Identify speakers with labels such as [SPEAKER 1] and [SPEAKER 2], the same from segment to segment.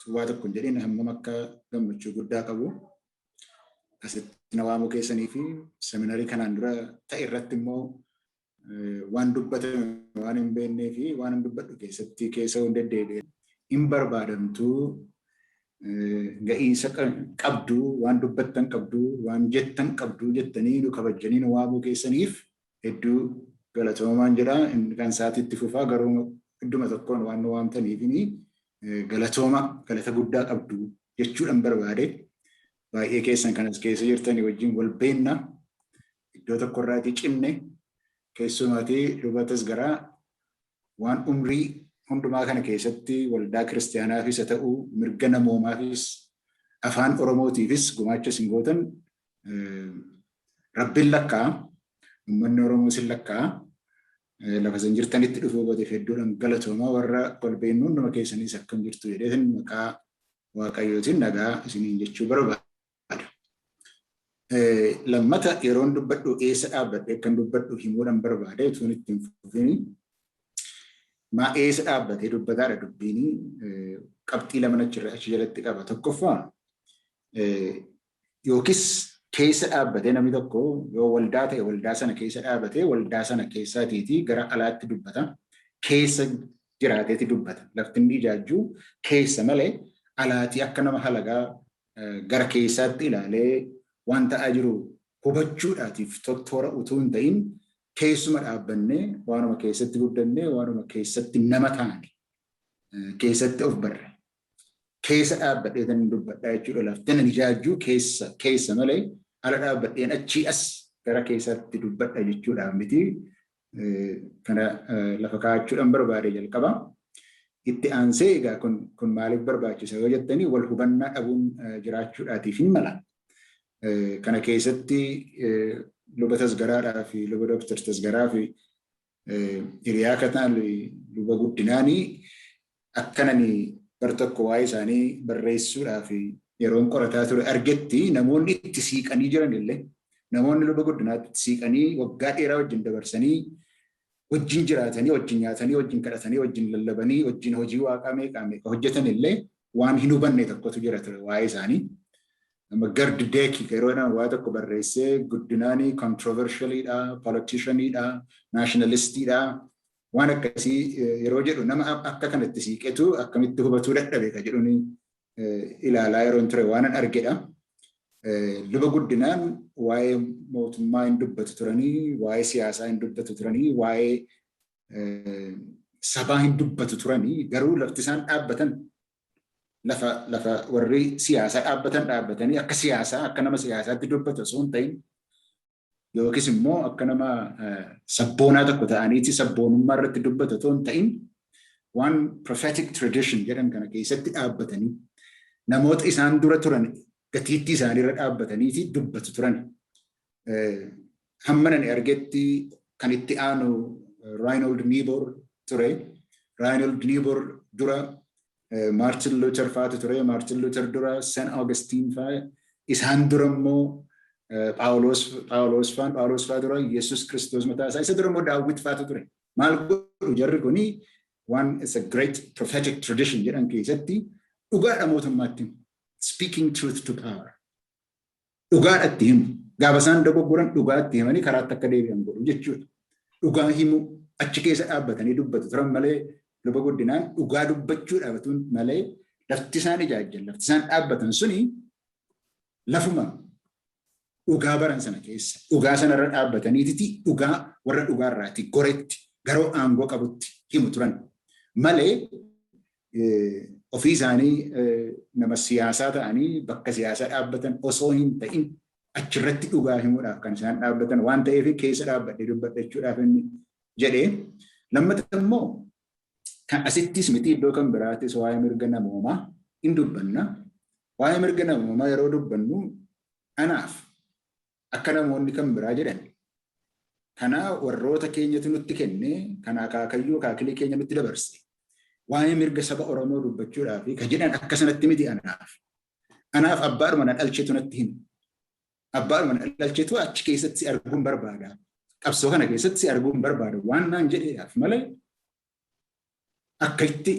[SPEAKER 1] Waa tokko hin jedhin, hammam akka gammachuu guddaa qabu asitti na waamuu keessanii fi seminarii kanaan dura ta'e irratti immoo waan dubbatame waan hin beeknee fi waan hin dubbadhu keessatti keessa hin deddeebi'e. Hin barbaadamtuu, ga'iinsa qabdu, waan dubbattan qabdu, waan jettan qabdu jettanii nu kabajjanii nu waamuu keessaniif hedduu galatoomaan jedha. Inni kan isaatiitti fufaa, garuu idduma tokkoon waan nu waamtaniifini galatooma, galata guddaa qabdu jechuudhaan barbaade. Baay'ee keessan kanas keessa jirtanii wajjin wal beenna, iddoo tokkorraatii cinne. Keessumaatii Luba Tasgaraa waan umrii hundumaa kana keessatti waldaa kiristaanaafis haa ta'u, mirga namoomaafis, afaan Oromootiifis gumaacha isin gootan Rabbiin lakkaa, uummanni Oromoo isin lakkaa. Lafa isin jirtanitti dhufuu gooteef hedduudhaan galatoomaa. Warra wal beeknu hunduma keessaniis akkam jirtu jedheetin maqaa Waaqayyootiin nagaa isiniin jechuu barbaada. Lammata yeroon dubbadhu eessa dhaabbadhe akkan dubbadhu himuudhaan barbaade utuun ittiin fufini. Maa eessa dhaabbatee dubbataadha dubbiini? Qabxii lama achirra achi jalatti qaba. Tokkoffaa, yookiis keessa dhaabbatee namni tokko yoo waldaa ta'e, waldaa sana keessa dhaabatee waldaa sana keessaatiitii gara alaatti dubbata. Keessa jiraateeti dubbata. Lafti inni ijaajjuu keessa malee alaatii akka nama halagaa gara keessaatti ilaalee waan ta'aa jiru hubachuudhaatiif toora utuu hin ta'in, keessuma dhaabbannee, waanuma keessatti guddannee, waanuma keessatti nama taane keessatti of barre keessa dhaabbadhee tan dubbadhaa jechuudha. Lafti nan ijaajjuu keessa keessa malee ala dhaabbadheen achii as gara keessaatti dubbadha jechuudha miti. Kana lafa kaa'achuudhaan barbaade jalqaba. Itti aansee egaa kun maaliif barbaachisa yoo jettanii, wal hubannaa dhabuun jiraachuudhaatiif hin mala. Kana keessatti Luba Tasgaraadhaa fi Luba Dooktar Tasgaraa fi hiriyaa akka ta'an Luba Guddinaanii akkanani bar tokko waa'ee isaanii barreessuudhaaf yeroon qorataa ture argetti, namoonni itti siiqanii jiran illee, namoonni Luba Guddinaatti itti siiqanii waggaa dheeraa wajjin dabarsanii, wajjin jiraatanii, wajjin nyaatanii, wajjin kadhatanii, wajjin lallabanii, wajjin hojii waaqaa meeqaa meeqa hojjetan illee waan hin hubanne tokkotu jira ture waa'ee isaanii. Nama Gerd Deek yeroo jedhamu waa tokko barreessee, Guddinaanii controversialidha, politicianidha, nationalistidha, waan akkasii yeroo jedhu, nama akka kanatti siiqetu akkamitti hubatuu dadhabe ka jedhuun ilaalaa yeroon ture waan an argedha. Luba Guddinaan waa'ee mootummaa hin dubbatu turanii, waa'ee siyaasaa hin dubbatu turanii, waa'ee sabaa hin dubbatu turanii, garuu lafti isaan dhaabbatan lafa warri siyaasaa dhaabbatan dhaabbatanii akka siyaasaa, akka nama siyaasaatti dubbatu osoo hin ta'in, yookiis immoo akka nama sabboonaa tokko ta'aniiti sabboonummaa irratti dubbatu osoo hin ta'in, waan prophetic tradition jedhan kana keessatti dhaabbatanii, namoota isaan dura turan gatiittii isaanii irra dhaabbataniiti dubbatu turan. Hamma nani argetti kan itti aanu Reinhold Niebuhr ture. Reinhold Niebuhr dura Martin Luther faatu ture. Martin Luther dura St. Augustine faa, isaan dura immoo Phaawulos faan, Phaawulos faa dura Yesus Kiristoos mataa isaa, isa dura immoo Daawwit faatu ture. Maal godhu jarri kuni? Waan it's a great prophetic tradition jedhan keessatti dhugaadha mootummaatti himu. Speaking truth to power. Dhugaadha itti himu. Gaafa isaan dogoggoran dhugaa itti himanii karaatti akka deebi'an godhu jechuudha. Dhugaa himu, achi keessa dhaabbatanii dubbatu turan malee, Luba Guddinaan dhugaa dubbachuudhaaf malee, lafti isaan ijaajjan, lafti isaan dhaabbatan suni lafuma dhugaa baran sana keessa, dhugaa sanarra dhaabbataniititi dhugaa warra dhugaarraati goretti garoo aangoo qabutti himu turan malee, ofii isaanii nama siyaasaa ta'anii bakka siyaasaa dhaabbatan osoo hin ta'in, achirratti dhugaa himuudhaaf kan isaan dhaabbatan waan ta'eef keessa dhaabbadhee dubbadhachuudhaaf inni jedhee. Lammata immoo kan asittis miti, iddoo kan biraattis waa'ee mirga namoomaa hin dubbanna. Waa'ee mirga namoomaa yeroo dubbannu, anaaf akka namoonni kan biraa jedhan kanaa warroota keenyatu nutti kenne, kana akaakayyuu akaakilii keenya nutti dabarse, waa'ee mirga saba Oromoo dubbachuudhaaf ka jedhan akka sanatti miti anaaf. Anaaf abbaadhuma na dhalchetu natti hime. Abbaadhuma na dhalchetu achi keessatti si arguun barbaada. Qabsoo kana keessatti si arguun barbaada waan naan jedheedhaaf malee akka itti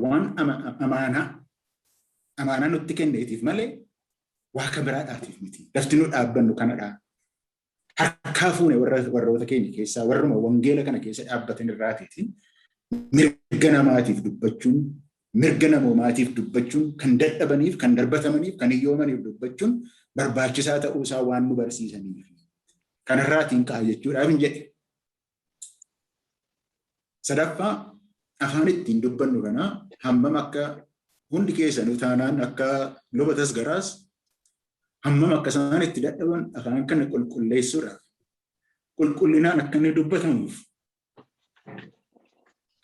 [SPEAKER 1] waan amaanaa nutti kenneetiif malee waa kan biraadhaatiif miti. Lafti nu dhaabbannu kanadha. Harkaa fuune warroota keenya keessaa warruma wangeela kana keessa dhaabbatan irraatiiti mirga namaatiif dubbachuun, mirga namoomaatiif dubbachuun, kan dadhabaniif, kan darbatamaniif, kan hiyyoomaniif dubbachuun barbaachisaa ta'uusaa waan nu barsiisaniif. Kanarraatiin ka'a jechuudhaaf hin jedhe. Sadaffaa, afaan ittiin dubbannu kana hammam akka hundi keessanuu taanaan akka Luba Tasgaraas hammam akka isaan itti dadhaban afaan kana qulqulleessuudhaaf, qulqullinaan akka inni dubbatamuuf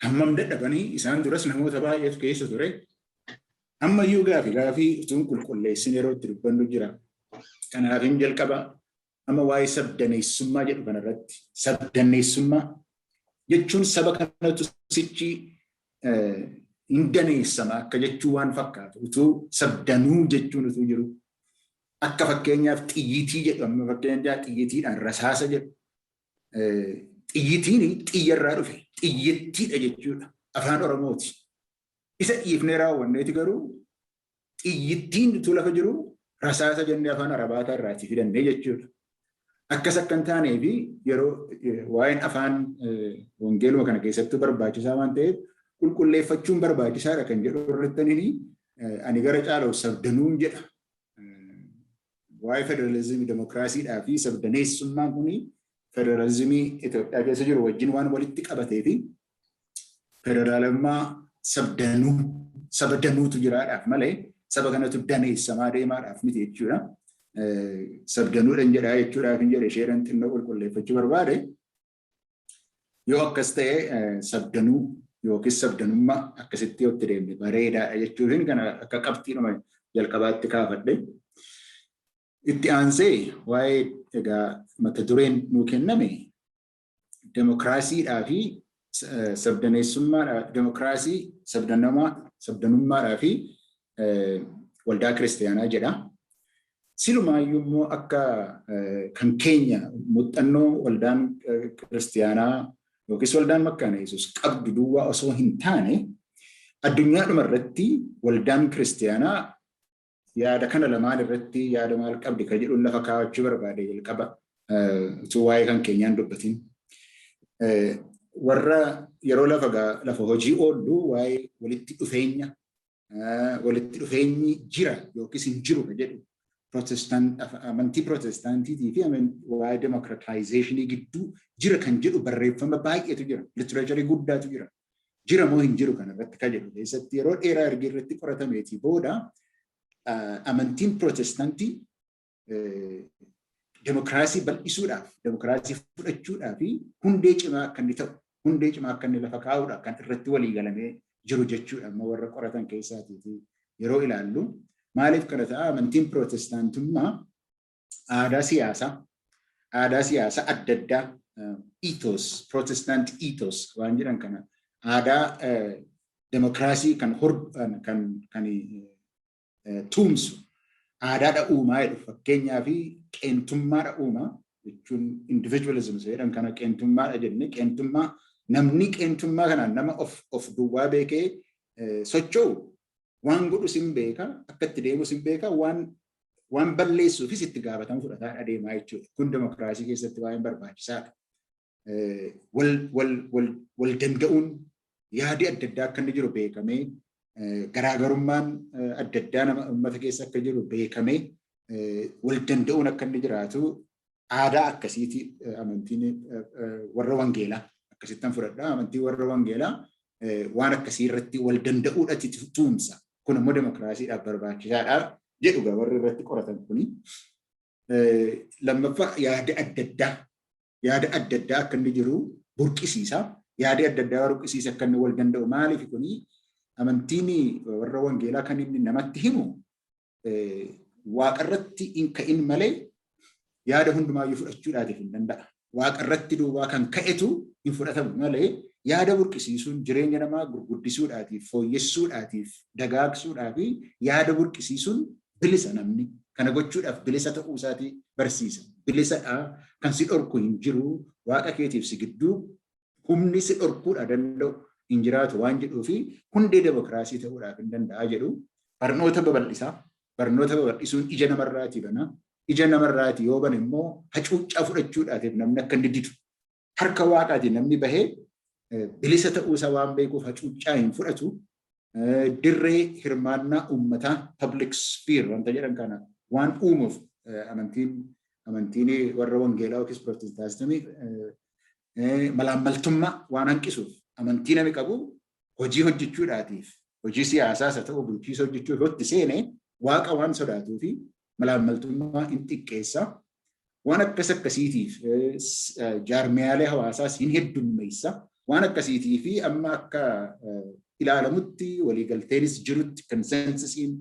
[SPEAKER 1] hammam dadhabanii, isaan duras namoota baay'eetu keessa ture. Ammayyuu gaafii utuu qulqulleessin yeroo itti dubbannu jira. Kanaaf hin jalqaba amma waa'ee sabdaneessummaa jedhu kanarratti, sabdaneessummaa jechuun saba kanatu sichi hin daneessama akka jechuu waan fakkaatu, utuu sabdanuu jechuun utuu jiru, akka fakkeenyaaf xiyyitii jedhu, amma fakkeenyaaf xiyyitiidhaan rasaasa jedhu. Xiyyitiin xiyyarraa dhufe, xiyyittiidha jechuudha, afaan Oromooti. Isa dhiifnee raawwanneeti garuu xiyyittiin utuu lafa jiru rasaasa jennee afaan Arabaataa irraatii fidannee jechuudha. Akkas akka hin taanee fi yeroo waa'een afaan wangeeluma kana keessattuu barbaachisaa waan ta'eef qulqulleeffachuun barbaachisaadha kan jedhu irratti ani gara caalu sabdanuun jedha. Waa'ee federaalizimii demokiraasiidhaa fi sabdaneessummaan kuni federaalizimii Itoophiyaa keessa jiru wajjin waan walitti qabatee fi federaalummaa sabdanuu, saba danuutu jiraadhaaf malee saba kanatu daneessamaa deemaadhaaf miti jechuudha. Sabdanuudhaan jedhaa jechuudhaaf hin jedhe, isheedhaan xinnoo qulqulleeffachuu barbaade. Yoo akkas ta'e sabdanuu yookiis sabdanummaa akkasitti yoo itti deemne bareedaadha jechuufin kana akka qabxiidhuma jalqabaatti kaafadhe. Itti aansee waa'ee egaa mata dureen nuu kenname demokiraasiidhaa fi sabdaneessummaadhaa, demokiraasii sabdanummaadhaa fi waldaa kiristaanaa jedha. Silumaayyuu immoo akka kan keenya muuxannoo waldaan kiristaanaa yookiis waldaan Makkaana Yesuus qabdu duwwaa osoo hin taane, addunyaadhuma irratti waldaan kiristaanaa yaada kana lamaan irratti yaada maal qabdi kan jedhuun lafa kaawwachuu barbaade jalqaba, utuu waa'ee kan keenyaan dubbatin. Warra yeroo lafa hojii oollu waa'ee walitti dhufeenya, walitti dhufeenyi jira yookiis hin jiru kan jedhu, amantii Pirootestaantiitii fi waa'ee democratization gidduu jira kan jedhu barreeffama baay'eetu jira. Literature guddaatu jira. Jira moo hin jiru kan irratti kan jedhu keessatti yeroo dheeraa erga irratti qoratameetii booda amantiin Pirootestaantii demokiraasii bal'isuudhaaf, demokiraasii fudhachuudhaaf hundee cimaa akka inni ta'u, hundee cimaa akka inni lafa kaa'uudha kan irratti walii galamee jiru jechuudha amma warra qoratan keessaatiifi yeroo ilaallu. Maaliif kana ta'a? Amantiin Pirootestaantummaa aadaa siyaasaa adda addaa, ethos, Protestant ethos waan jedhan kana, aadaa demokiraasii kan tumsu, aadaadha uumaa jedhu. Fakkeenyaa fi qeentummaadha uumaa jechuun, individualism jedhan kana qeentummaadha jenne. Qeentummaa, namni qeentummaa kanaan nama of duwwaa beekee socho'u, waan godhus hin beeka, akka itti deemus hin beeka, waan balleessuufis itti gaafatama fudhataa adeemaa jechuudha. Kun demokiraasii keessatti baay'ee barbaachisaadha. Wal danda'uun, yaadi adda addaa akka inni jiru beekamee, garaagarummaan adda addaa nama uummata keessa akka jiru beekamee, wal danda'uun akka inni jiraatu aadaa akkasiiti amantiin warra wangeelaa akkasittan fudhadha. Amantiin warra wangeelaa waan akkasii irratti wal danda'uudhati tumsa. Kun immoo demokiraasiidhaaf barbaachisaadha jedhu warri irratti qoratan kuni. Lammaffaa, yaada adda addaa akka inni jiru burqisiisa. Yaada adda addaa burqisiisa akka inni wal danda'u. Maaliif kuni? Amantiin warra wangeelaa kan inni namatti himu waaqarratti hin ka'in malee yaada hundumaayyuu fudhachuudhaatiif hin danda'a. Waaqarratti duwwaa kan ka'etu hin fudhatamu malee yaada burqisiisuun jireenya namaa gurguddisuudhaatiif, fooyyessuudhaatiif, dagaagsuudhaaf yaada burqisiisuun bilisa namni. Kana gochuudhaaf bilisa ta'uu isaatii barsiisa. Bilisadha, kan si dhorku hin jiru, waaqa keetiif si gidduu humni si dhorkuudha danda'u. hin jiraatu waan jedhuu fi hundee demokiraasii ta'uudhaaf hin danda'a jedhu. Barnoota babal'isaa. Barnoota babal'isuun ija namarraatii bana. Ija namarraatii yoo bane immoo hacuuccaa fudhachuudhaatiif namni akka inni didu. Harka Waaqaatiin namni bahee bilisa ta'uusaa waan beekuuf hacuuccaa hin fudhatu. Dirree hirmaannaa uummataa, public sphere wanta jedhan kana waan uumuuf, amantiin warra wangeelaa yookiis Pirootestaantii malaammaltummaa waan hanqisuuf, amantii nami qabu hojii hojjechuudhaatiif, hojii siyaasaas haa ta'u bulchiisa hojjechuuf yoo itti seene, Waaqa waan sodaatuu fi malaammaltummaa hin xiqqeessa. Waan akkas akkasiitiif jaarmiyaalee hawaasaas hin heddummeessa. Waan akkasiitii fi amma akka ilaalamutti, waliigalteenis jirutti, consensusiin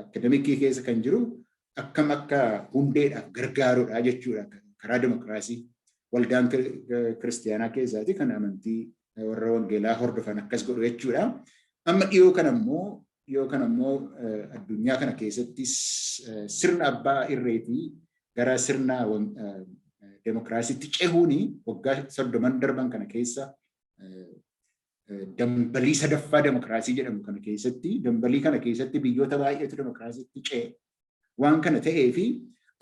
[SPEAKER 1] academicii keessa kan jiru akkam akka hundeedhaaf gargaarudha jechuudha karaa demokiraasii. Waldaan kiristiyaanaa keessaati kan amantii warra wangeelaa hordofan akkas godhu jechuudha. Amma dhiyoo kana immoo addunyaa kana keessatti sirna abbaa irreetii gara sirna demokiraasiitti cehuuni waggaa 30n darban kana keessa, dambalii sadaffaa demokiraasii jedhamu kana keessatti, dambalii kana keessatti biyyoota baay'eetu demokiraasiitti ce'e. Waan kana ta'ee fi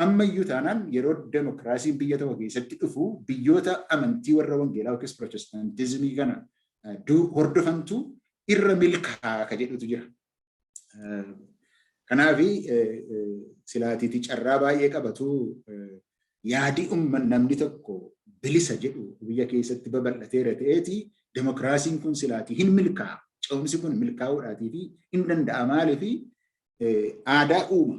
[SPEAKER 1] ammayyuu taanaan yeroo demokiraasiin biyya tokko keessatti dhufu biyyoota amantii warra wangeelaa yookiis Pirootestaantizimii kana hordofantu irra milkaa'a ka jedhutu jira. Kanaaf silaatiiti carraa baay'ee qabatu, yaadii uumman namni tokko bilisa jedhu biyya keessatti babal'ateera ta'eeti demokiraasiin kun silaatii hin milkaa'a. Ce'umsi kun milkaa'uudhaatii fi hin danda'a. Maaliifi aadaa uuma.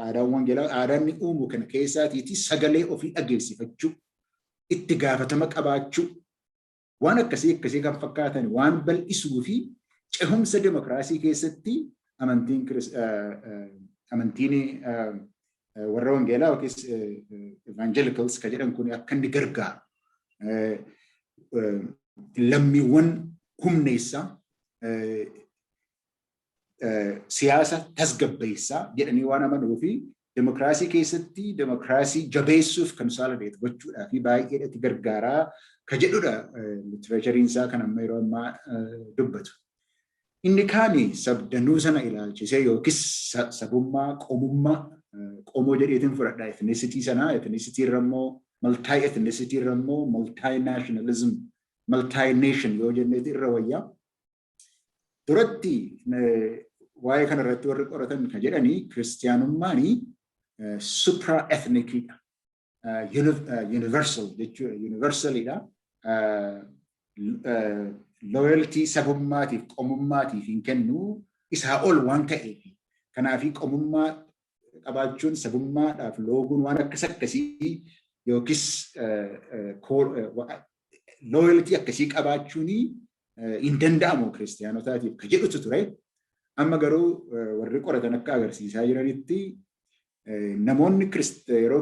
[SPEAKER 1] Aadaan wangeelaa aadaan inni uumu kana keessaatiiti sagalee ofii dhageessifachuu, itti gaafatama qabaachuu, waan akkasii akkasii kan fakkaatan waan bal'isuu fi cehumsa demokiraasii keessatti amantiin warra wangeelaa yookiis evangelicals ka jedhan kun akka inni gargaaru. Lammiiwwan humneessaa, siyaasa tasgabbeessaa jedhanii waan amanuu fi demokiraasii keessatti demokiraasii jabeessuuf, consolidate gochuudhaa fi baay'eedhatti gargaaraa ka jedhudha literatureiin isaa kan amma yeroo ammaa dubbatu. Inni kaani sabdanuu sana ilaalchisee yookiis sabummaa, qomummaa, qomoo jedheetiin fudhadha ethnicity sana, ethnicity irra immoo multi ethnicity irra immoo multi nationalism, multi nation yoo jenneeti irra wayyaa. Duratti waa'ee kana irratti warri qoratan kan jedhanii kiristiyaanummaanii supra ethnicidha. Universal jechuudha. Universalidha. Loyalty sabummaatiif qomummaatiif hin kennu, isaa ol waan ta'eef. Kanaaf qomummaa qabaachuun, sabummaadhaaf looguun, waan akkas akkasii yookiis loyalty akkasii qabaachuun hin danda'amu kiristiyaanotaatiif ka jedhutu ture. Amma garuu warri qoratan akka agarsiisaa jiranitti namoonni yeroo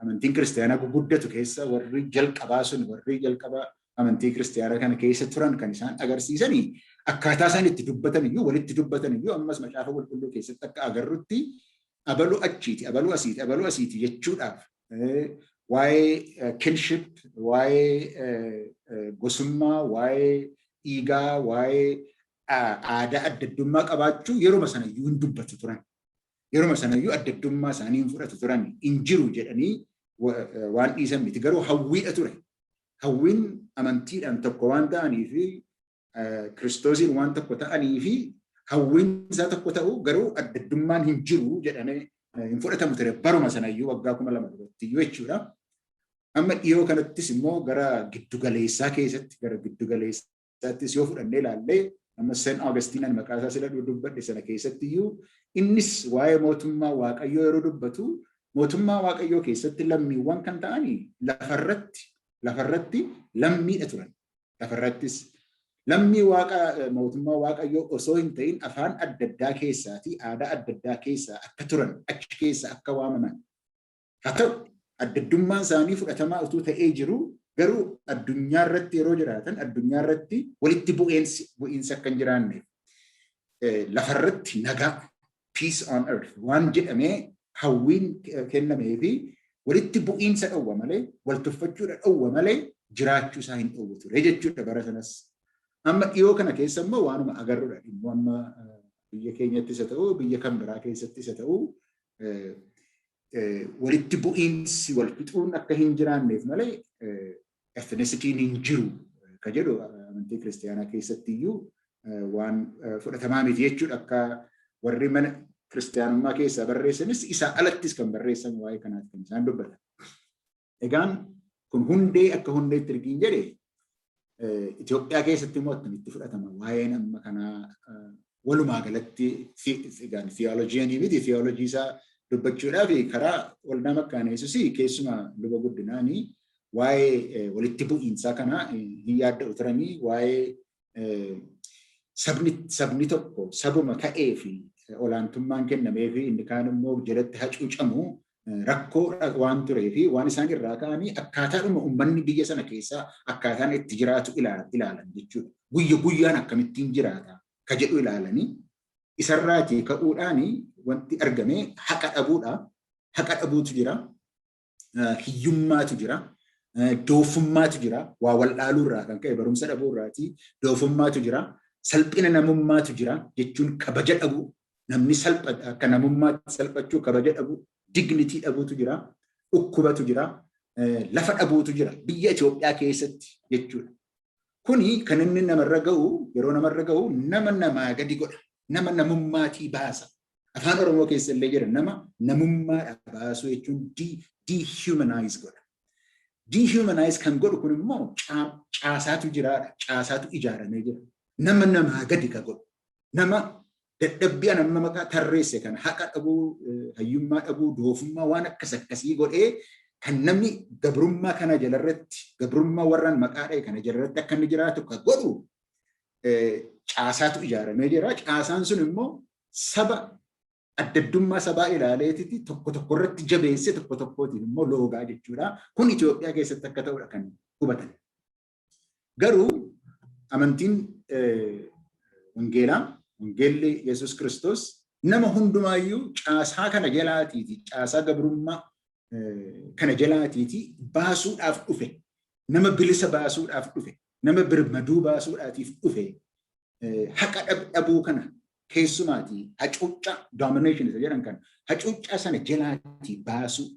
[SPEAKER 1] amantiin kiristiyaanaa guguddatu keessa warri jalqabaa sun, warri jalqaba amantii kiristiyaanaa kana keessa turan, kan isaan agarsiisanii akkaataa isaan itti dubbatan iyyuu, walitti dubbatan iyyuu, ammas Macaafa Qulqulluu keessatti akka agarrutti abaluu achiiti, abaluu asiiti, abaluu asiiti jechuudhaaf, waa'ee kinship, waa'ee gosummaa, waa'ee dhiigaa, waa'ee aadaa adda addummaa qabaachuu yeruma sana iyyuu hin dubbatu turan. Yeruma sana iyyuu adda addummaa isaanii hin fudhatu turan, hin jiru jedhanii waan dhiisan miti. Garuu hawwiidha ture. Hawwiin amantiidhaan tokko waan ta'anii fi Kiristoosiin waan tokko ta'anii fi hawwiin isaa tokko ta'u, garuu adda addummaan hin jiru jedhamee hin fudhatamu ture baruma sanayyuu, waggaa 2000 duratti iyyuu jechuudha. Amma dhiyoo kanattis immoo gara giddugaleessaa keessatti, gara giddugaleessaattis yoo fudhannee ilaallee, amma Saint Augustine maqaa isaa sila dubbadhe sana keessatti iyyuu, innis waa'ee mootummaa Waaqayyoo yeroo dubbatu, mootummaa Waaqayyoo keessatti lammiiwwan kan ta'anii lafarratti lammiidha turan. Lafarrattis lammii Waaqa mootummaa Waaqayyoo osoo hin ta'in afaan adda addaa keessaatii aadaa adda addaa keessaa akka turan, achi keessa akka waamaman. Haa ta'u, adda addummaan isaanii fudhatamaa utuu ta'ee jiru, garuu addunyaa irratti yeroo jiraatan addunyaa irratti walitti bu'iinsi akka hin jiraanneef, lafarratti nagaa, peace on earth waan jedhamee hawwiin kennamee fi walitti bu'iinsa dhowwa malee, wal tuffachuudha dhowwa malee. jiraachuu isaa hin dhoowwu ture jechuudha bara sanas. Amma dhiyoo kana keessa immoo waanuma agarrudha. Dhimmoo amma biyya keenyattis haa ta'u, biyya kan biraa keessattis haa ta'u, walitti bu'iinsi wal fixuun akka hin jiraanneef malee ethnicityn hin jiru ka jedhu amantii kiristaanaa keessatti iyyuu waan fudhatamaa miti jechuudha. Akka warri mana kiristaanummaa keessaa barreessanis, isaa alattis kan barreessan waa'ee kanaati kan isaan dubbatan. Egaan kun hundee akka hundeetti ergiin jedhe, Itoophiyaa keessatti immoo akkamitti fudhatama waa'een amma kanaa? Walumaa galatti egaan theology miti, theology isaa dubbachuudhaaf karaa Waldaa Makkaana Yesuusii, keessumaa Luba Guddinaanii, waa'ee walitti bu'iinsaa kana hin yaadda'u turanii. Waa'ee sabni tokko sabuma ta'ee fi olaantummaan kennamee fi inni kaan immoo jalatti hacuucamu rakkoo waan turee fi waan isaan irraa ka'anii akkaataadhuma uummanni biyya sana keessaa akkaataan itti jiraatu ilaalan jechuudha. Guyya guyyaan akkamittiin jiraata ka jedhu ilaalanii isarraatii ka'uudhaan wanti argame haqa dhabuudha. Haqa dhabuutu jira. Hiyyummaatu jira. Doofummaatu jira. Waa wallaaluu irraa kan ka'e, barumsa dhabuu irraatii doofummaatu jira. Salphina namummaatu jira jechuun kabaja dhabuu. Namni salpha akka namummaatti salphachuu, kabaja dhabuu, dignity dhabuutu jira. Dhukkubatu jira. Lafa dhabuutu jira. Biyya Itoophiyaa keessatti jechuudha. Kuni kan inni namarra ga'u, yeroo namarra ga'u nama namaa gadi godha. Nama namummaatii baasa. Afaan Oromoo keessa illee jira, nama namummaadha baasuu jechuun dehumanize godha. Dehumanize kan godhu kun immoo caasaatu jiraadha. Caasaatu ijaaramee jira. Nama namaa gadi ka godhu. Nama dadhabbii ana amma maqaa tarreesse kana, haqa dhabuu, hayyummaa dhabuu, doofummaa, waan akkas akkasii godhee kan namni gabrummaa kana jalarratti, gabrummaa warraan maqaa dha'e kana jalarratti akka inni jiraatu ka godhu caasaatu ijaaramee jira. Caasaan sun immoo saba addaddummaa sabaa ilaaleetiti tokko tokko irratti jabeessee tokko tokkootiin immoo loogaa jechuudha. Kun Itoophiyaa keessatti akka ta'udha kan hubatan. Garuu amantiin wangeelaa, wangeelli Yesuus Kiristoos, nama hundumaayyuu caasaa kana jalaatiiti, caasaa gabrummaa kana jalaatiiti baasuudhaaf dhufe. Nama bilisa baasuudhaaf dhufe. Nama birmaduu baasuudhaatiif dhufe. Haqa dhabuu kana, keessumaati hacuuccaa, domination isa jedhan kana, hacuuccaa sana jalaatii baasuu,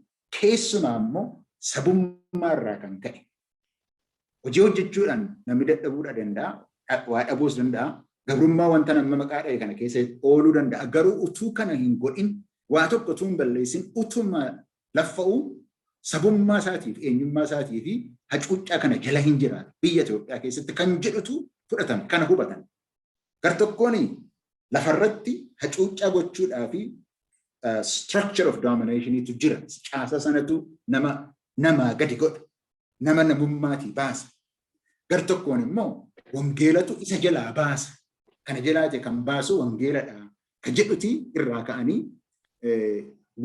[SPEAKER 1] keessumaa immoo sabummaa irraa kan ka'e. Hojii hojjechuudhaan namni dadhabuudha danda'a, waa dhabuus danda'a. Gabrummaa wanta nama maqaa dha'e kana keessa ooluu danda'a. Garuu utuu kana hin godhin, waa tokko utuu hin balleessin, utuma laffa'uu sabummaa isaatiif, eenyummaa isaatii fi hacuuccaa kana jala hin jiraatu biyya Itoophiyaa keessatti kan jedhutu fudhatame, kana hubatan. Gartokkoon lafarratti hacuuccaa gochuudhaa fi structure of dominationitu jira. Caasa sanatu nama namaa gadi godha. Nama namummaatii baasa. Gartokkoon immoo wangeelatu isa jalaa baasa. Kana jalaa kan baasu wangeeladha. Ka jedhuti irraa ka'anii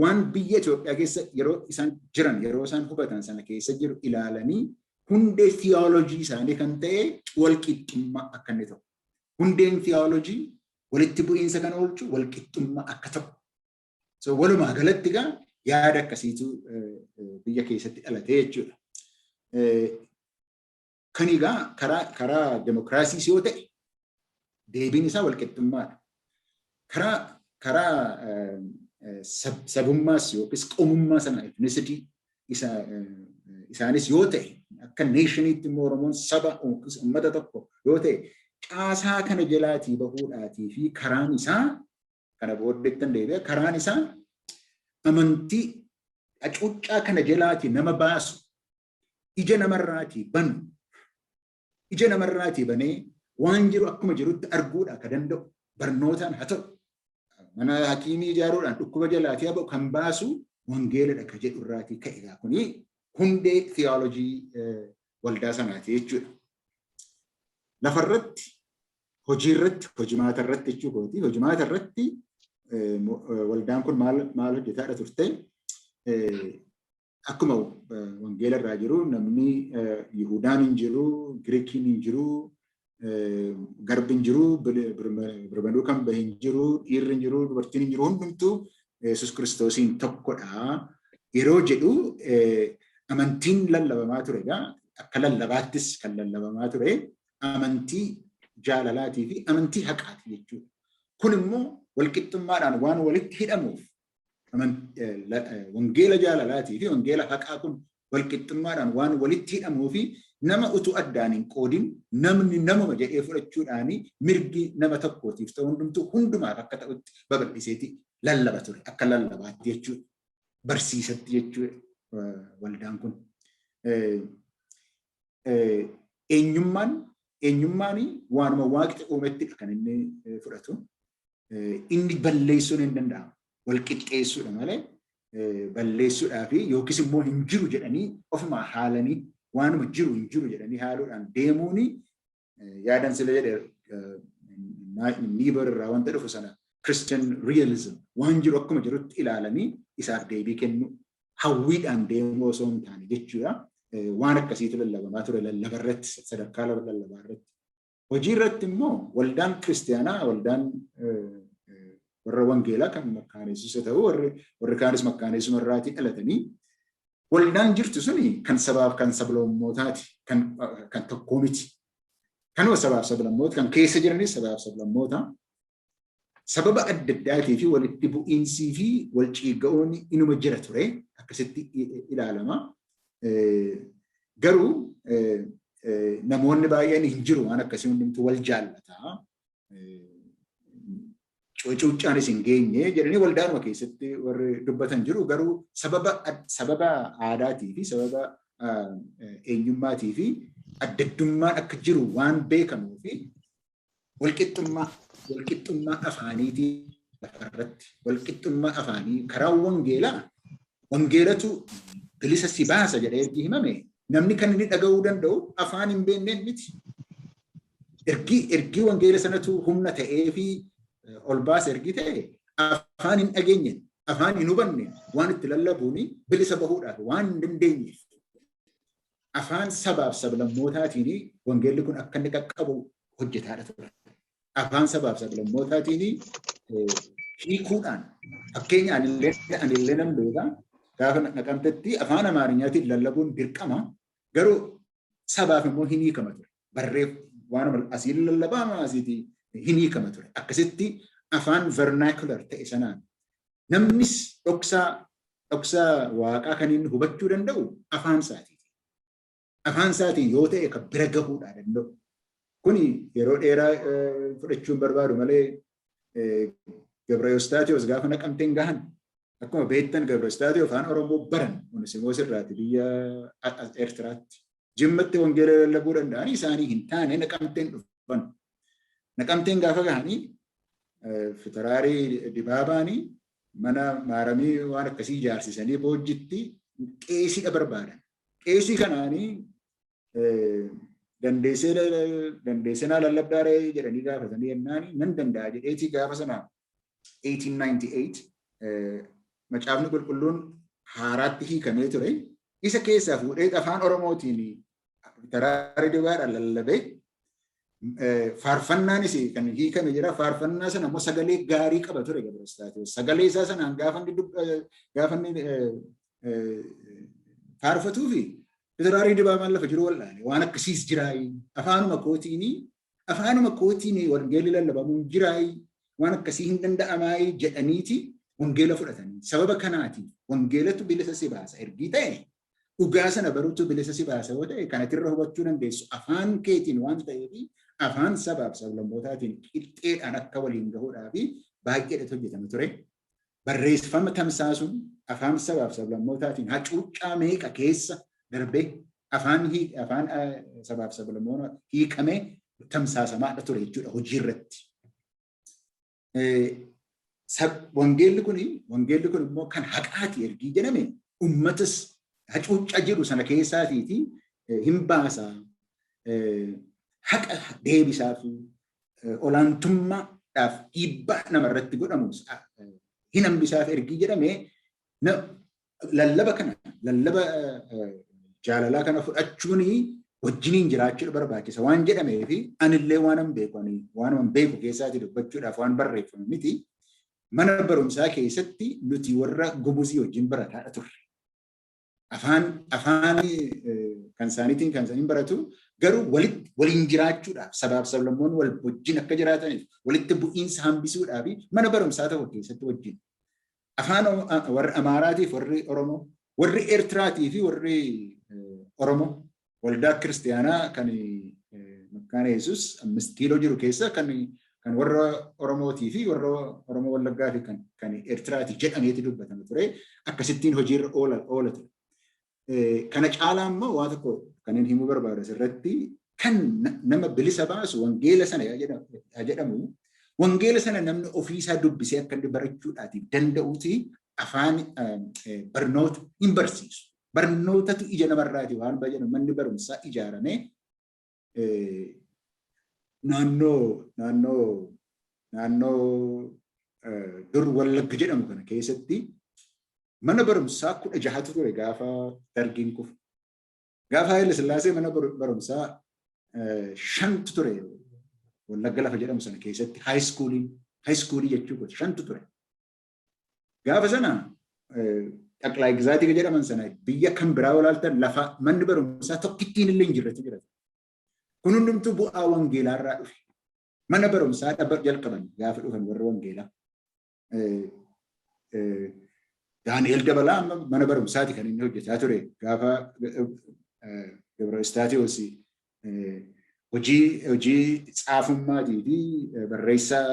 [SPEAKER 1] waan biyya Itoophiyaa keessa yeroo isaan jiran, yeroo isaan hubatan sana keessa jiru ilaalanii hundee theology isaanii kan ta'e walqixxummaa akka inni ta'u. Hundeen theology walitti bu'iinsa kan oolchu walqixxummaa akka ta'u. So walumaa galatti egaa yaada akkasiitu biyya keessatti dhalatee jechuudha. Kan egaa karaa demokiraasiis yoo ta'e deebiin isaa walqixxummaadha. Karaa sabummaas yookiis qomummaa sana, ethnicity isa isaanis yoo ta'e, akka nationiitti immoo Oromoon saba yookiis uummata tokko yoo ta'e, caasaa kana jalaatii bahuudhaatii fi karaan isaa, kana booddeettan deebi'a, karaan isaa amantii hacuuccaa kana jalaatii nama baasu, ija namarraatii banu, ija namarraatii banee waan jiru akkuma jirutti arguudha ka danda'u, barnootaan haa ta'u, mana hakiimii ijaaruudhaan dhukkuba jalaatii haa ba'u, kan baasu wangeeladha ka jedhu irraatii ka'e. Kuni hundee theology waldaa sanaati jechuudha. Lafarratti, hojiirratti, hojimaata irratti jechuu kooti, hojimaata irratti waldaan kun maal maal hojjetaadha turte? Akkuma wangeela irraa jiru, namni Yihudaan hin jiru, Giriikiin hin jiru, garbi hin jiru, birmaduu kan bahe hin jiru, dhiirri hin jiru, dubartiin hin jiru, hundumtuu Yesuus Kiristoosiin tokkodha. Yeroo jedhu amantiin lallabamaa ture egaa Akka lallabaattis kan lallabamaa ture amantii jaalalaatii fi amantii haqaati jechuudha. Kun immoo walqixxummaadhaan waan walitti hidhamuuf, wangeela jaalalaatii fi wangeela haqaa kun walqixxummaadhaan waan walitti hidhamuu fi nama utuu addaan hin qoodin namni namuma jedhee fudhachuudhaan mirgi nama tokkootiif ta'u hundumtuu hundumaaf akka ta'utti babal'iseeti lallaba ture, akka lallabaatti jechuudha. Barsiisatti jechuudha waldaan kun. Eenyummaan waanuma Waaqni uumettidha kan inni fudhatu. Inni balleessuun hin danda'amu. Wal qixxeessuudha malee balleessuudhaa fi yookiis immoo hin jiru jedhanii ofuma haalanii, waanuma jiru hin jiru jedhanii haaluudhaan deemuuni, yaadan sila jedhe Niebuhr irraa wanta dhufu sana, Christian realism, waan jiru akkuma jirutti ilaalanii isaaf deebii kennu, hawwiidhaan deemuu osoo hin taane jechuudha. Waan akkasiitu lallabamaa ture lallaba irratti, sadarkaa lallabaa irratti. Hojii irratti immoo waldaan kiristiyaanaa, waldaan warra wangeelaa kan Makkaaneessus ta'u, warri kaanis Makkaaneessuma irraatii dhalatanii, waldaan jirtu suni kan sabaaf kan sablammootaati, kan tokkoo miti. Kanuma sabaaf sablammoota kan keessa jiranis sabaaf sablammoota. Sababa adda addaatii fi walitti bu'iinsii fi wal ciigga'uun inuma jira ture, akkasitti ilaalama. Garuu namoonni baay'een hin jiru waan akkasii, hundumtuu wal jaallataa. Cuuccaanis hin geenye jedhanii waldaanuma keessatti warri dubbatan jiru, garuu sababa aadaatii fi sababa eenyummaatii fi addaddummaan akka jiru waan beekamuu fi walqixxummaa afaaniitii lafarratti, walqixxummaa afaanii karaa wangeelaa, wangeelatu bilisa si baasa jedhee ergi himame, namni kan inni dhaga'uu danda'u afaan hin beekneen miti. Ergii wangeela sanatu humna ta'ee fi ol baasa ergi ta'e, afaan hin dhageenye, afaan hin hubanne waan itti lallabuun bilisa bahuudhaaf waan hin dandeenyeef, afaan sabaaf sablammootaatiin wangeelli kun akka inni qaqqabu hojjetaadha ture. Afaan sabaaf sablammootaatiin hiikuudhaan, fakkeenya anillee nan beeka, gaafa Naqamtetti afaan Amaarinyaatiin lallabuun dirqama, garuu sabaaf immoo hin hiikama ture. Barreef waan asiin lallabama asiitii hin hiikama ture. Akkasitti afaan vernacular ta'e sanaan namnis dhoksaa Waaqaa kan inni hubachuu danda'u afaan isaatiin. Afaan isaatiin yoo ta'e kan bira gahuudhaa danda'u. Kuni yeroo dheeraa fudhachuun barbaadu malee, Gabra Yostaatiyoos gaafa Naqamteen gahan, akkuma beektan Gabra Yostaatiyoo afaan Oromoo baran Onesimoos irraati biyya Eertiraatti. Jimmatti wangeela lallabuu danda'anii isaanii hin taane, Naqamteen dhufan. Naqamteen gaafa gahanii Fitaraarii Dibaabaanii mana maaramii waan akkasii ijaarsisanii Boojjitti qeesiidha barbaadan. Qeesii kanaanii dandeessee naa lallabdaa ree jedhanii gaafatanii jennaani, nan danda'a jedheetii gaafa sana 1898 Macaafni Qulqulluun haaraatti hiikamee ture. Isa keessaa fuudhee afaan Oromootiin Fitaraarii Dibaadhaan lallabee, faarfannaanis kan hiikame jira. Faarfannaa sana immoo sagalee gaarii qaba ture Gabrastaatiyoos. Sagalee isaa sanaan gaafa inni faarfatuu fi Fitaraarii Dibaabaan lafa jiru wal'aane, waan akkasiis jiraayi, afaanuma kootiin wangeelli lallabamuun jiraayi, waan akkasii hin danda'amaayi jedhaniiti wangeela fudhatanii. Sababa kanaatiif wangeelatu bilisa si baasa ergii ta'e, dhugaa sana baruutu bilisa si baasa yoo ta'e, kanatirra hubachuu dandeessu afaan keetiin waan ta'eef, afaan sabaaf sablammootaatiin qixxeedhaan akka waliin gahuudhaa fi baay'eedhatu hojjetama ture. Barreeffama tamsaasuun afaan sabaaf sablammootaatiin hacuuccaa meeqa keessa darbee afaan sabaaf sablammoota hiikamee tamsaasamaadha ture jechuudha hojii irratti. Wangeelli kun immoo kan haqaati ergii jedhame, ummatas hacuuccaa jiru sana keessaatiiti hin baasa, haqa deebisaa fi olaantummaadhaaf dhiibbaa namarratti godhamu hin hambisaaf ergii jedhame, lallaba kana, lallaba jaalalaa kana fudhachuun wajjiniin jiraachuu barbaachisa waan jedhamee fi anillee waan beeku, ani waan beeku keessaati dubbachuudhaaf, waan barreeffame miti. Mana barumsaa keessatti nuti warra Gumuzii wajjin barataadha turre. Afaan Kan isaaniitiin kan isaaniin baratu, garuu waliin jiraachuudhaaf, sabaaf sablammoonni wal wajjin akka jiraataniif, walitti bu'iinsa hambisuudhaaf mana barumsaa tokko keessatti wajjin afaan warri Amaaraatiif warri Oromoo, warri Eertiraatii fi warri Oromoo waldaa kiristiyaanaa kan Makkaana Yesuus 5 kiiloo jiru keessa kan warra Oromootii fi warra Oromoo Wallaggaa fi kan Eertiraati jedhameeti dubbatama ture. Akkasittiin hojiirra oola ture. Kana caalaa immoo waa tokko kan inni himuu barbaadu asirratti, kan nama bilisa baasu wangeela sana haa jedhamu, wangeela sana namni ofiisaa dubbisee akka inni barachuudhaatiif danda'uuti afaan barnoota hin barsiisu. Barnootatu ija namarraati waan jedhamu manni barumsaa ijaaramee naannoo dur Wallagga jedhamu kana keessatti mana barumsaa 16tu ture gaafa Dargiin kufu. Gaafa Haayile Sillaasee mana barumsaa shantu ture Wallagga lafa jedhamu sana keessatti, high schoolii jechuu shantu ture. Gaafa sana xaqlaa gizaatii jedhaman sana biyya kan biraa olaaltan lafa manni barumsaa tokkittiin illee hin jirretu jira. Kun hundumtuu bu'aa wangeelaa irraa dhufe. Mana barumsaa jalqaban gaafa dhufan warri wangeelaa. Daani'el Dabalaa amma mana barumsaati kan inni hojjetaa ture gaafa Gabra Istaatiyoos hojii tsaafummaatii fi barreessaa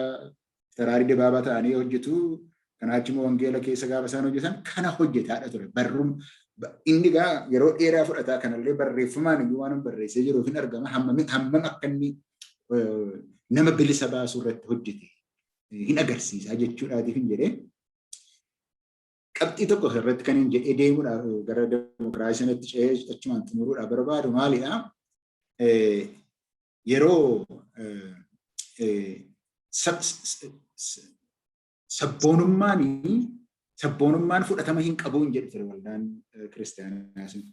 [SPEAKER 1] Taraarii Dibaabaa ta'anii hojjetu. Kanaa achi immoo wangeela keessa gaafa isaan hojjetan kana hojjetaadha ture. Barruun inni gaa yeroo dheeraa fudhataa, kanallee barreeffamaan iyyuu waan barreessee jiruuf hin argama, hammam hammam akka inni nama bilisa baasuu irratti hojjete hin agarsiisaa jechuudhaatiif hin jedhee. Qabxii tokko irratti kan hin jedhee deemuudhaaf gara demokiraasii sanatti ce'ee achumaan xumuruudhaaf barbaadu maalidha? Yeroo sabboonummaan fudhatama hin qabu hin jedhu ture waldaan kiristaanaa sun.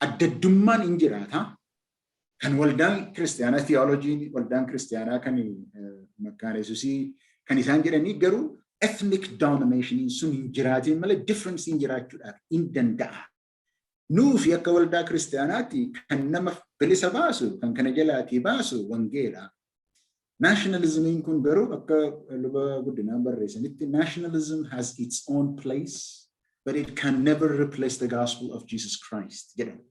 [SPEAKER 1] Addaddummaan hin jiraata. Kan waldaan kiristaanaa, theologyn waldaan kiristaanaa kan Makkaana Yesuusii kan isaan jedhanii garuu ethnic domination sun hin jiraatin malee difference hin jiraachuudhaaf hin danda'a. Nuufi akka waldaa kiristaanaatti kan nama bilisa baasu, kan kana jalaatii baasu wangeela. Nationalismiin kun garuu akka Luba Guddinaan barreessanitti, nationalism has its own place, but it can never replace the gospel of Jesus Christ jedhama.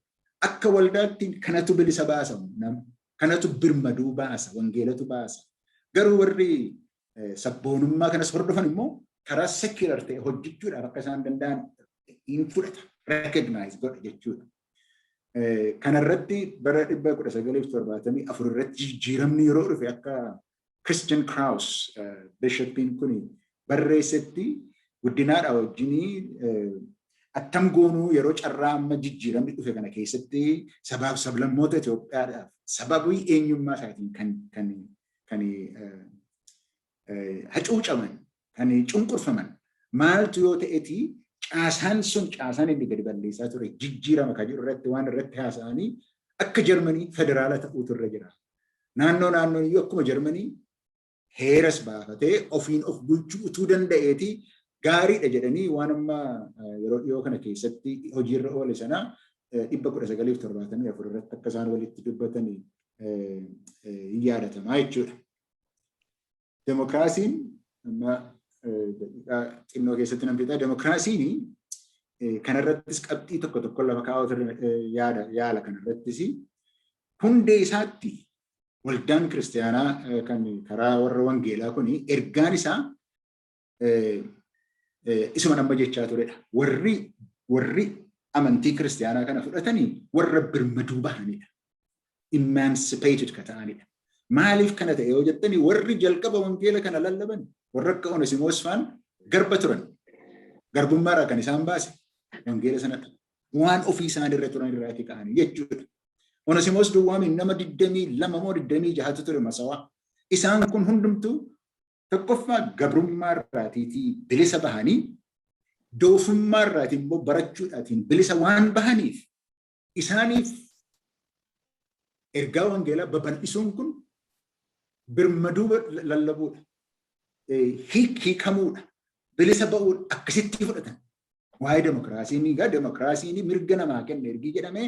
[SPEAKER 1] Akka waldaatti kanatu bilisa baasa nama, kanatu birmaduu baasa, wangeelatu baasa. Garuu warri sabboonummaa kanas hordofan immoo karaa secular ta'e hojjechuudhaaf akka isaan danda'an hin fudhata, recognize godha jechuudha. Kanarratti bara 1974 irratti jijjiiramni yeroo dhufe, akka Christian Krauss bishopiin kun barreessetti, Guddinaadha wajjinii attam goonuu yeroo carraa amma jijjiiramni dhufe kana keessatti sabaaf sablammoota Itoophiyaadhaaf sababii eenyummaa isaatiin kan hacuucaman, kan cunqurfaman maaltu yoo ta'etii caasaan sun, caasaan inni gadi balleessaa ture jijjiirama kan jedhu irratti waan irratti haasa'anii, akka Jarmanii federaala ta'uutu irra jira. Naannoo naannoon iyyuu akkuma Jarmanii heeras baafatee ofiin of bulchuu utuu danda'eeti gaariidha jedhanii waan amma yeroo dhiyoo kana keessatti hojiirra oole sana 1974 irratti akka isaan walitti dubbatan hin yaadatamaa jechuudha. Demokiraasiin amma daqiiqaa xinnoo keessatti nan fixa. Demokiraasiin kanarrattis qabxii tokko tokko lafa kaa'utu yaada yaala. Kanarrattis hundee isaatti waldaan kiristaanaa kan karaa warra wangeelaa kun ergaan isaa isuma nama jechaa turedha. Warri amantii kiristaanaa kana fudhatanii warra birmaduu bahanidha. Emancipated ka ta'anidha. Maaliif kana ta'e yoo jettanii, warri jalqaba wangeela kana lallaban warra akka Onesimoos faan garba turan. Garbummaarraa kan isaan baase wangeela sanadha. Waan ofii isaan irra turan irraatii ka'anii jechuudha. Onesimoos duwwaamiin nama 22 moo 26tu ture Masawaa. Isaan kun hundumtuu tokkoffaa gabrummaa irraatiitii bilisa bahanii, doofummaa irraatii immoo barachuudhaatiin bilisa waan bahaniif, isaaniif ergaa wangeelaa babal'isuun kun birmaduu lallabuudha. Hiikamuudha. Bilisa ba'uudha. Akkasitti fudhatan. Waa'ee demokiraasiin egaa demokiraasiin mirga namaa kenna ergii jedhamee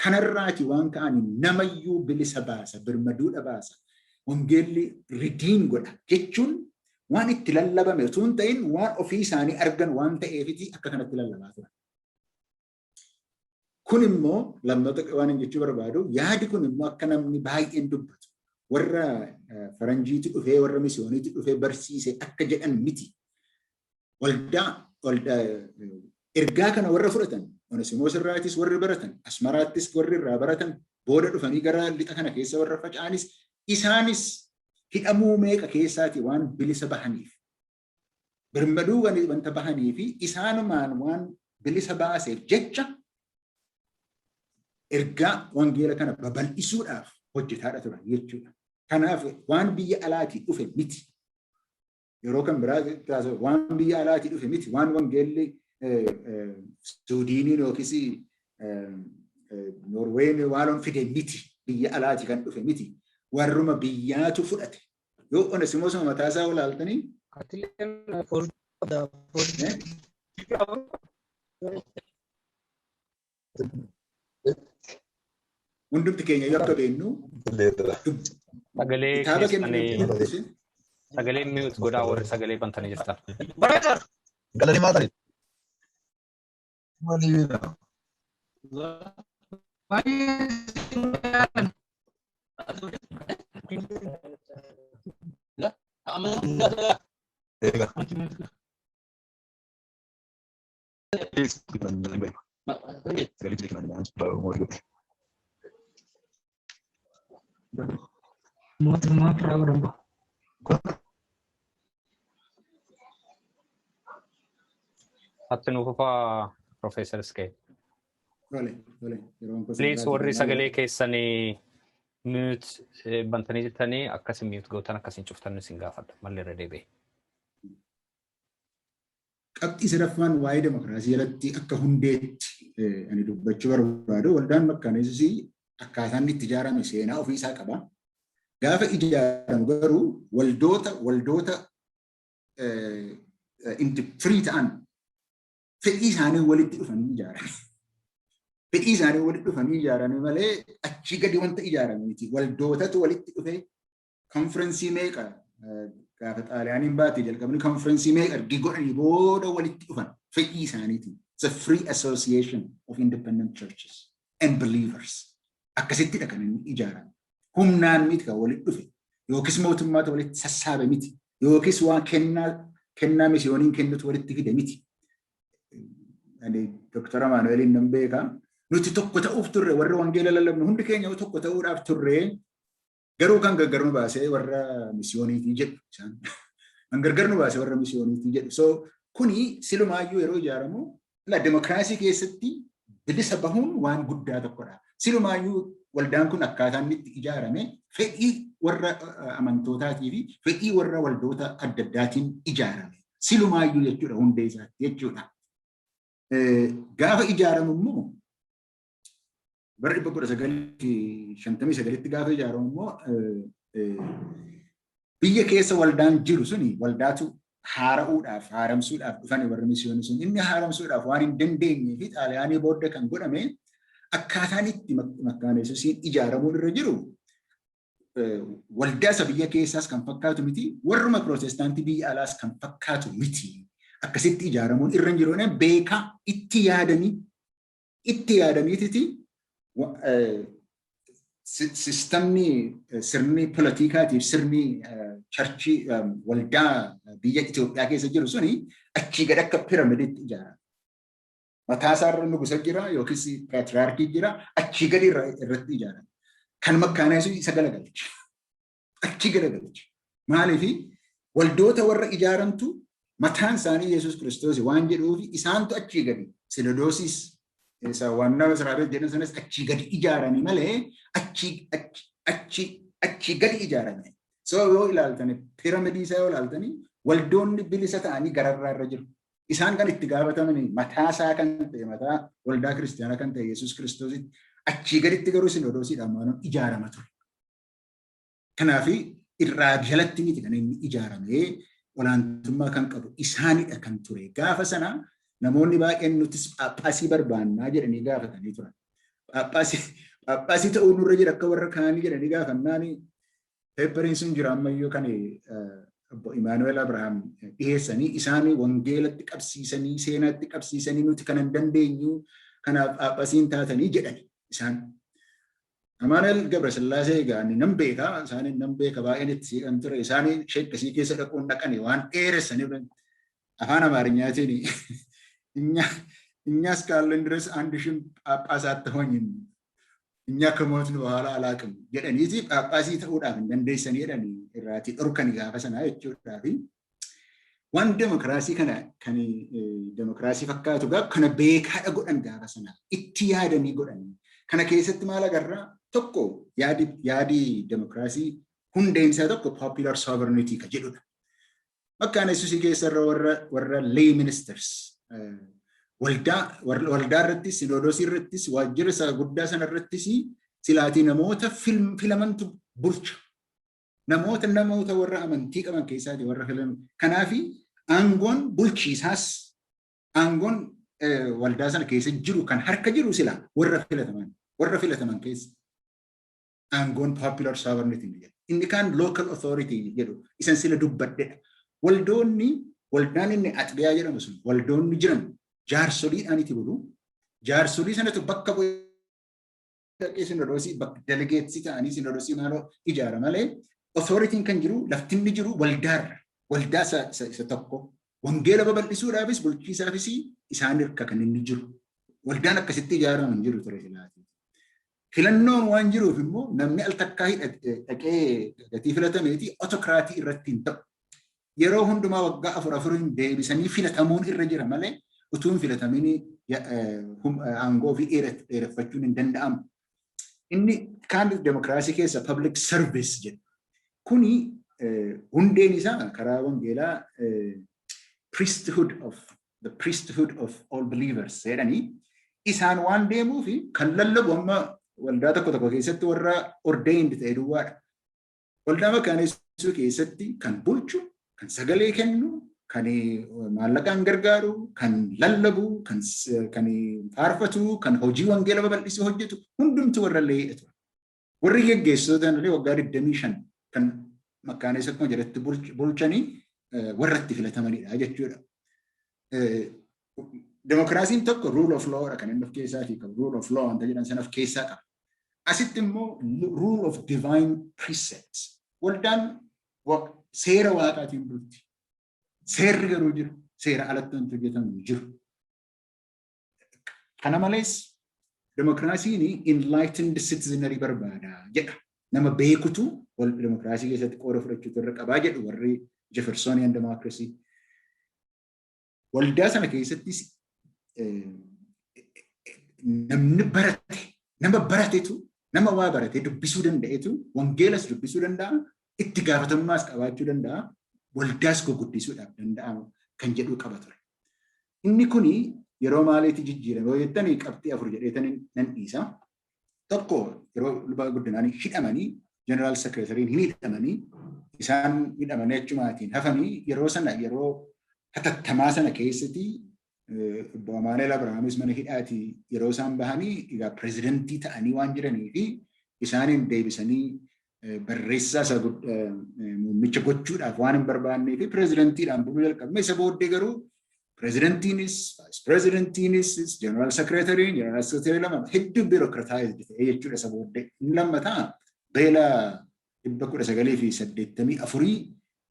[SPEAKER 1] Kanarraati waan ka'anii namayyuu bilisa baasa, birmaduudha baasa, wangeelli redeem godha jechuun waan itti lallabame utuu hin ta'in waan ofii isaanii argan waan ta'eefiti akka kanatti lallabaa turan. Kun immoo lammoota waan hin jechuu barbaadu, yaadi kun immoo akka namni baay'een dubbatu warra faranjiitu dhufee, warra misiyooniitu dhufee barsiise akka jedhan miti. Waldaa ergaa kana warra fudhatan, Onesimoos irraatis warri baratan, Asmaraattis warri irraa baratan, booda dhufanii gara lixa kana keessa warra faca'anis, isaanis hidhamuu meeqa keessaati waan bilisa bahaniif, birmaduu wanta bahanii fi isaanumaan waan bilisa baaseef jecha ergaa wangeela kana babal'isuudhaaf hojjetaadha turan jechuudha. Kanaaf waan biyya alaatii dhufe miti. Yeroo kan biraa waan biyya alaatii dhufe miti. Waan wangeelli Suudiiniin yookiis Noorween waan fide miti. Biyya alaatii kan dhufe miti. Warruma biyyaatu fudhate. Yoo Onesimoos mataa isaa olaaltanii, hundumti keenya yoo akka beennu
[SPEAKER 2] Sagalee
[SPEAKER 1] kitaaba
[SPEAKER 2] keessanii
[SPEAKER 1] kenname
[SPEAKER 2] sagalee mute godhaa warri sagalee bantanii jirtan.
[SPEAKER 3] Galanii maal ta'e? Maaliidha? Eega.
[SPEAKER 2] Atti nu fufaa, Profeesar Iskee.
[SPEAKER 1] Tole, yeroon koo
[SPEAKER 2] Please, warri sagalee keessanii mute bantanii jirtanii akkasin mute gootan, akkasin cuftan isin gaafadha malli irra deebi'e.
[SPEAKER 1] Qabxii sadaffaan waa'ee demokiraasii jalatti akka hundeetti ani dubbachuu barbaadu, waldaan Makkaana Yesuusii akkaataan inni itti ijaarame seenaa ofii isaa qaba. Gaafa ijaaramu garuu waldoota firii ta'an fedhii isaanii walitti dhufanii ijaaran. Fedhii isaanii walitti dhufanii ijaarame malee achii gadi wanta ijaarame miti. Waldootatu walitti dhufee konferensii meeqa, gaafa Xaaliyaaniin baate jalqabni, konferensii meeqa ergi godhanii booda walitti dhufan fedhii isaaniitiin. It's a free association of independent churches and believers. Akkasittidha kan inni ijaarame. Humnaan miti kan walitti dhufe, yookiis mootummaatu walitti sassaabe miti, yookiis waan kennaa misiyooniin kennutu walitti fide miti. Ani Dr. Amaanu'eeliin nan beeka. Nuti tokko ta'uuf turre, warra wangeela lallabnu hundi keenya tokko ta'uudhaaf turre, garuu kan gargar nu baasee warra misiyooniitii jedhu isaan. Kan gargar nu baasee warra misiyooniitii jedhu. So kuni silumaayyuu yeroo ijaaramu la demokiraasii keessatti bilisa bahuun waan guddaa tokkodha. Silumaayyuu waldaan kun akkaataa inni itti ijaarame fedhii warra amantootaatii fi fedhii warra waldoota adda addaatiin ijaarame. Silumaayyuu jechuudha, hundee isaatti jechuudha. Gaafa ijaaramu immoo bara 1959tti gaafa ijaaramu immoo biyya keessa waldaan jiru suni waldaatu haara'uudhaaf, haaramsuudhaaf dhufani warri misiyoonii sun. Inni haaramsuudhaaf waan hin dandeenyee fi Xaaliyaanii booda kan godhame, akkaataan itti Makkaana Yesuusiin ijaaramuun irra jiru waldaa isa biyya keessaas kan fakkaatu miti, warruma pirootestaantii biyya alaas kan fakkaatu miti. Akkasitti ijaaramuun irra hin jiru beekaa itti yaadaniititi sistamni, sirni politikaatiif sirni churchii waldaa biyya Itoophiyaa keessa jiru suni achii gad akka piramiditti ijaarame. Mataa isaarra nugusa jira yookiis paatriyaarkii jira, achii gadi irratti ijaarame. Kan Makkaana Yesuus isa galagalche. Achii galagalche. Maaliifi? Waldoota warra ijaaramtu mataan isaanii Yesuus Kiristoos waan jedhuufi isaantu achii gadi sinodoosiis isa waannaa Israa'el jedhan sanas achii gadi ijaarame malee achii gadi ijaarame. So yoo ilaaltani, piramidii isaa yoo ilaaltani, waldoonni bilisa ta'anii gararraa irra jiru. Isaan kan itti gaafataman mataa isaa kan ta'e, mataa waldaa kiristaanaa kan ta'e Yesuus Kiristoositti. Achii gaditti garuu sinodoosiidhaan waan ijaarama ture. Kanaaf irraa jalatti miti kan inni ijaaramee, olaantummaa kan qabu isaanidha kan ture. Gaafa sana namoonni baay'een nutis phaaphaasii barbaannaa jedhanii gaafatanii turan. Phaaphaasii ta'uu nurra jira akka warra kaanii jedhanii gaafannaani, paperiin sun jira ammayyuu, kan obbo Imaanuweel Abrahaam dhiyeessanii, isaan wangeelatti qabsiisanii, seenaatti qabsiisanii, nuti kan hin dandeenyu, kanaaf phaaphaasiin taatanii jedhani isaan. Amaanuweel Gabrasillaasee egaa nan beekaa, isaan nan beeka, baay'een itti siiqan ture. Isaan sheekkasii keessa dhaquun dhaqani waan dheeressanii afaan Amaarinyaatiin, "እኛ እስካለን ድረስ አንድ ሺህም ጳጳስ አትሆኝም፣ እኛ ከሞትን በኋላ አላውቅም" jedhaniiti, phaaphaasii ta'uudhaaf hin dandeessanii jedhanii irraatii dhorkani gaafa sanaa jechuudhaafi. Waan demokiraasii kana, kan demokiraasii fakkaatu gaaf kana beekaadha godhan gaafa sanaa, itti yaadanii godhanii. Kana keessatti maal agarraa? Tokko, yaadi demokiraasii hundeen isaa tokko popular sovereignty ka jedhudha. Makkaana Yesuusii keessarra warra lay ministers waldaa irrattis, sinoodosii irrattis, waajjira isaa guddaa sana irrattis silaatii namoota filamantu bulcha. Namoota warra amantii qaban keessaati warra filaman. Kanaafi aangoon bulchiisaas, aangoon waldaa sana keessa jiru kan harka jiru sila warra filataman keessa. Aangoon popular sovereignty jedhu. Inni kaan local authority jedhu isan sila dubbadhedha. Waldoonni, waldaan inni axbiyaa jedhamu sun, waldoonni jiran jaarsoliidhaan itti bulu. Jaarsolii sanatu bakka bu'ee dhaqee sinodoosii bakka delegatesii ta'anii sinodoosii maaloo ijaara malee, authorityn kan jiru, laftinni jiru waldaarra, waldaa isa tokko. Wangeela babal'isuudhaafis bulchiisaafis isaan hirka kan inni jiru. Waldaan akkasitti ijaaramu hin jiru ture silaati. Filannoon waan jiruuf immoo namni al takkaa dhaqee gatii filatameeti autocratii irratti hin ta'u. Yeroo hundumaa waggaa afur afuriin deebisanii filatamuun irra jira malee, utuu hin filatamin aangoo ofii dheereffachuun hin danda'amu. Inni kaan demokiraasii keessa public service jedhu. Kuni hundeen isaa karaa wangeelaa priesthood of all believers jedhanii isaan waan deemuufi, kan lallabu amma waldaa tokko tokko keessatti warra ordained ta'e duwwaadha. Waldaa Makaana Yesuusii keessatti kan bulchu, kan sagalee kennu, kan maallaqaan gargaaru, kan lallabu, kan faarfatu, kan hojii wangeela babal'isuu hojjetu hundumtu warra lee'e ture. Warri geggeessitoota illee waggaa 25 kan Makaana Yesuus akkuma jedhetti bulchanii warra itti filatamanidha jechuudha. Demokiraasiin tokko rule of law kan inni of keessaatii qabu. Rule of law wanta jedhan sana of keessaa qaba. Asitti immoo rule of divine precepts. Waldaan seera waaqaatiin bulti. Seerri garuu jiru. Seera alatti wanti hojjetamu jiru. Kana malees demokiraasiin enlightened citizenry barbaada jedha. Nama beekutu demokiraasii keessatti qooda fudhachuutu irra qabaa jedhu warri Jeffersonian democracy. Waldaa sana keessattis namni barate, nama baratetu, nama waa barate dubbisuu danda'etu wangeelas dubbisuu danda'a, itti gaafatamummaas qabaachuu danda'a, waldaas guddisuudhaaf danda'a kan jedhu qaba ture. Inni kuni yeroo maaliitti jijjiirame yoo jettanii, qabxii afur jedheetanii nan dhiisa. Tokko, yeroo Luba Guddinaan hidhamanii, general secretaryn hin hidhamanii, isaan hidhamanii achumaatiin hafanii, yeroo sana, yeroo hatattamaa sana keessatti obbo Amaanuel Abrahaamis mana hidhaatii yeroo isaan bahanii, egaa pirezidantii ta'anii waan jiranii fi isaaniin deebisanii barreessaa isa muummicha gochuudhaaf waan hin barbaannee fi pirezidantiidhaan buluu jalqabne. Isa booddee garuu pirezidantiinis, vice pirezidantiinis, general secretaryn, general secretary lama, hedduu bureaucratized ta'ee jechuudha isa booddee. Inni lammataa beela 1984,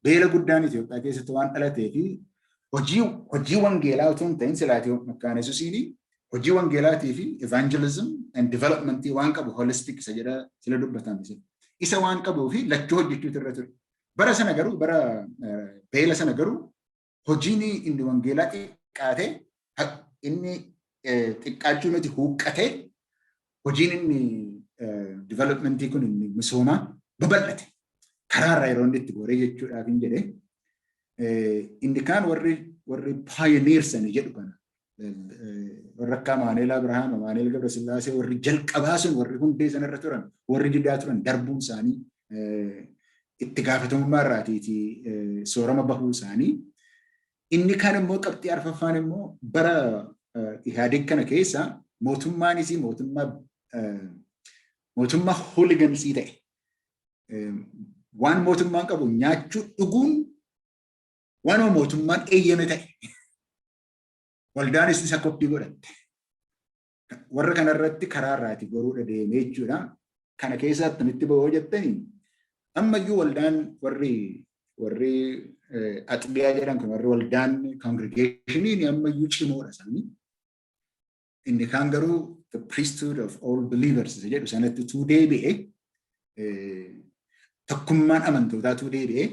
[SPEAKER 1] beela guddaan Itoophiyaa keessatti waan dhalatee fi hojii wangeelaa otoo hin ta'in, silaatii Makkaana Yesuusiin hojii wangeelaatii fi evangelism and development waan qabu, holistic isa jedha sila dubbatame isa waan qabuu fi lachuu hojjechuutu irra ture. Bara sana garuu, bara beela sana garuu, hojiin inni wangeelaa xiqqaate, inni xiqqaachuu miti, huuqqate, hojiin inni developmentii kun, inni misoomaa babal'ate. Karaarraa yeroo inni itti goree jechuudhaaf hin jedhe. Inni kaan warri pioneers jedhu kana, warra akka Amaanuel Abrahaam, Amaanuel Gabrasillaasee, warri jalqabaa sun, warri hundee sanarra turan, warri didaa turan darbuun isaanii, itti gaafatamummaa irraatiiti soorama bahuu isaanii. Inni kaan immoo qabxii arfaffaan immoo bara Ihaadig kana keessa mootummaanis mootummaa Mootummaa hooligansii ta'e, waan mootummaan qabu nyaachuu dhuguun waanuma mootummaan eeyyame ta'e, waldaanis isa koppii godhatte. Warra kanarratti karaa irraati goruudha deemee jechuudha. Kana keessaa attamitti ba'oo jettanii, ammayyuu waldaan warri axbiyaa jedhan kun, warri waldaan congregationiin ammayyuu cimoodha isaanii. Inni kaan garuu the priesthood of all believers isa jedhu sanatti tuu deebi'e, tokkummaan amantootaa tuu deebi'e,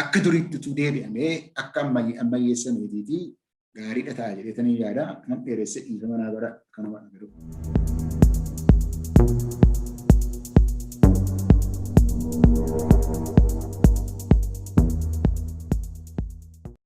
[SPEAKER 1] akka duriitti tuu deebi'amee akka ammayyeessameetiiti gaariidha ta'a jedheetanii yaada. Nan dheeresse, dhiifama naa godha, kanuma garuu.